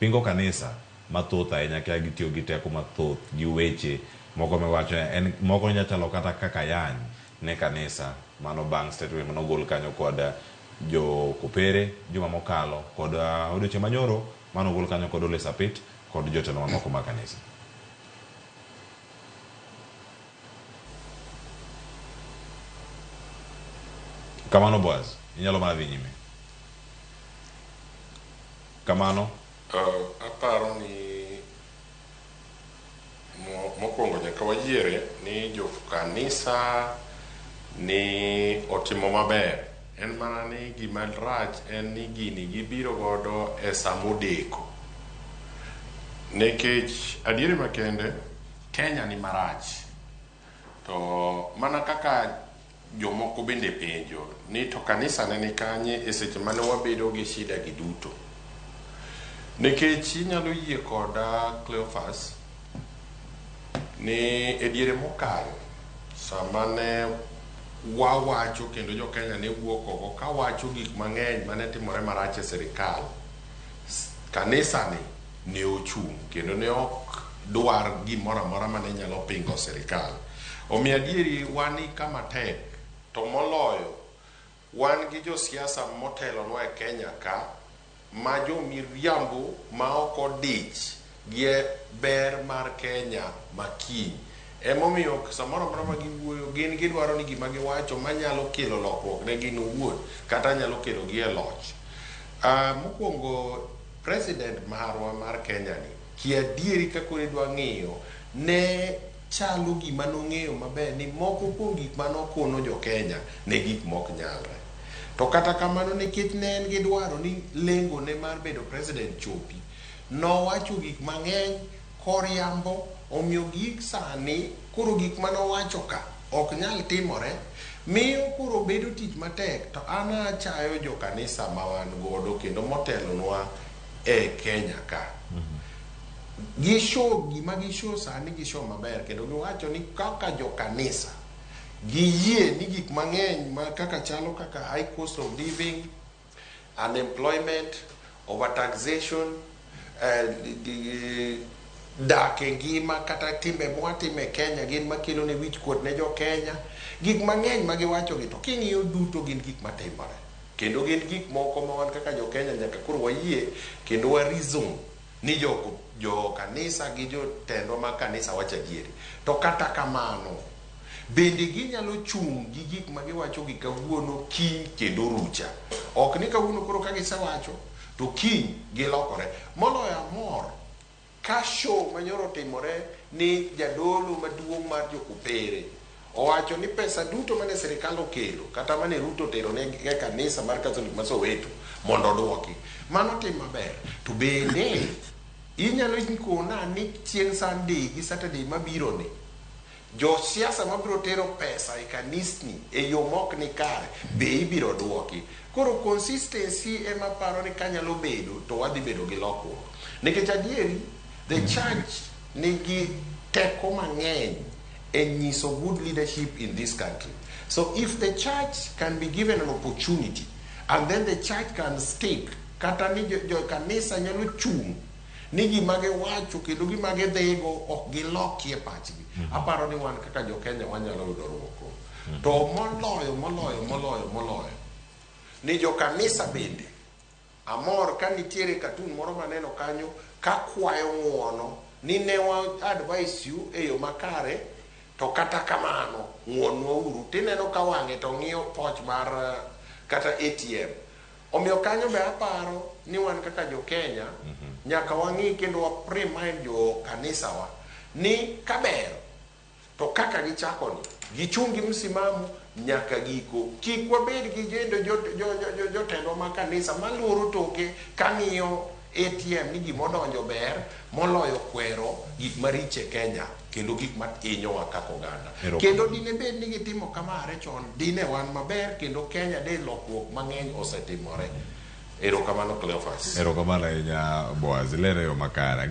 Pingo kanisa mathoth ahinya ka gitiyo gi teko mathoth gi weche moko miwacho en moko nya chalo kata kaka ayany ne kanisa mano bang' statement mane ogol kanyo kod jo kopere juma mokalo kod odiochieng' manyoro mane ogol kanyo kod Ole Sapit kod jotelo mamoko mag kanisa. Kamano Boaz, inyalo mana dhi nyime. Kamano. Aparo ni mokwongo nyaka wayiere ni jo kanisa ni otimo maber. En mana ni gima rach en ni gini gibiro godo e samodeko. Nikech adieri makende, Kenya ni marach. To mana kaka jomoko bende penjo ni to kanisa ne ni kanye e seche mane wabedo gi shida gi duto. Nikech inyalo yie koda Cleophas ni e diere mokalo sama ne wawacho kendo jo Kenya ne wuok oko kawacho gik mang'eny mane timore marach e sirikal, kanisa ni ne ochung' kendo ne ok dwar gimoro amora mane nyalo pingo sirikal. Omiyo adieri wan ni kama tek to moloyo wan gi josiasa motelonwa e Kenya ka ma jomiriambo ma ok odich gi ber mar Kenya ma kiny. Emomiyo samoro amora ma giwuoyo gin gidwaro ni gima giwacho manyalo kelo lokruok ne gin owuon kata nyalo kelo gi e loch. Mokwongo president marwa mar Kenya ni kiadieri ka koro idwa ng'iyo ne chalo gima nong'eyo maber ni moko kuom gik mane okono jo Kenya ne gik mok nyalre. To kata kamano nikech ne en gi dwaro ni lengo ne mar bedo president chopi, nowacho gik mang'eny koriambo, omiyo gik sani koro gik mane owacho ka ok nyal timore, miyo koro bedo tich matek. To an achayo jo kanisa ma wan godo kendo motelonwa e Kenya ka. Gi show gima gi show sani gi show maber kendo giwacho ni kaka jo kanisa giyie ni gik mang'eny ma kaka chalo kaka high cost of living, unemployment, overtaxation, dak e ngima kata timbe mwatimo e Kenya gin makelo ne wich kuot ne jo Kenya. Gik mang'eny ma giwacho gi to king'iyo duto gin gik matimore. Kendo gin gik moko ma wan kaka jo Kenya nyaka koro wayie kendo wa reason ni jo kanisa gi jotendwa mag kanisa wacho adieri. To kata kamano, bende ginyalo chung' gi gik ma giwacho gi kawuono, kiny kendo rucha. Ok ni kawuono koro ka gisewacho to kiny gilokore. Moloyo amor ka show manyoro otimore ni jadolo maduong' mar jokopere owacho ni pesa duto mane sirikal okelo kata mane Ruto otero ne e kanisa mar Catholic ma Soweto mondo oduoki. Mano tim maber. To bende inyalo kona ni chieng' Sunday gi Saturday mabiro ni josiasa mabiro tero pesa e kanisni e yo mok ni kare be ibiro duoki. Koro consistency ema paro ni kanyalo bedo to wadhi bedo gi lokruok. Nikech adieri the church nigi teko mang'eny e nyiso good leadership in this country. So if the church can be given an opportunity and then the church can stick, kata ni jo kanisa nyalo chung' ni gima giwacho kendo gima gidhigo ok gilokie pachgi. Aparo ni wan kaka jo Kenya wanyalo yudo ruoko. To moloyo, moloyo, moloyo, moloyo, ni jo kanisa bende amor ka nitiere cartoon moro maneno kanyo ka kwayo ng'uono ni ne wa advise you e yo makare to kata kamano ng'uonwa uru. Tineno ka wang'e to ng'iyo poch mar kata ATM. Omiyo kanyo be aparo ni wan kaka jo Kenya nyaka wang'i kendo wa remind jo kanisa wa ni kaber to kaka gichako ni gichung' gi msimamo nyaka giko. Kik wabed gi jendo jotendwa mag kanisa maluoro toke kang'iyo ATM ni gimodonjo ber moloyo kwero gik maricho e Kenya kendo gik mahinyowa kaka oganda. Kendo dine bed ni gitimo kama are chon, dine wan maber kendo Kenya de lokruok mang'eny osetimore. Erokamano Cleophas. Erokamano ahinya Boaz, ilero e yo makare.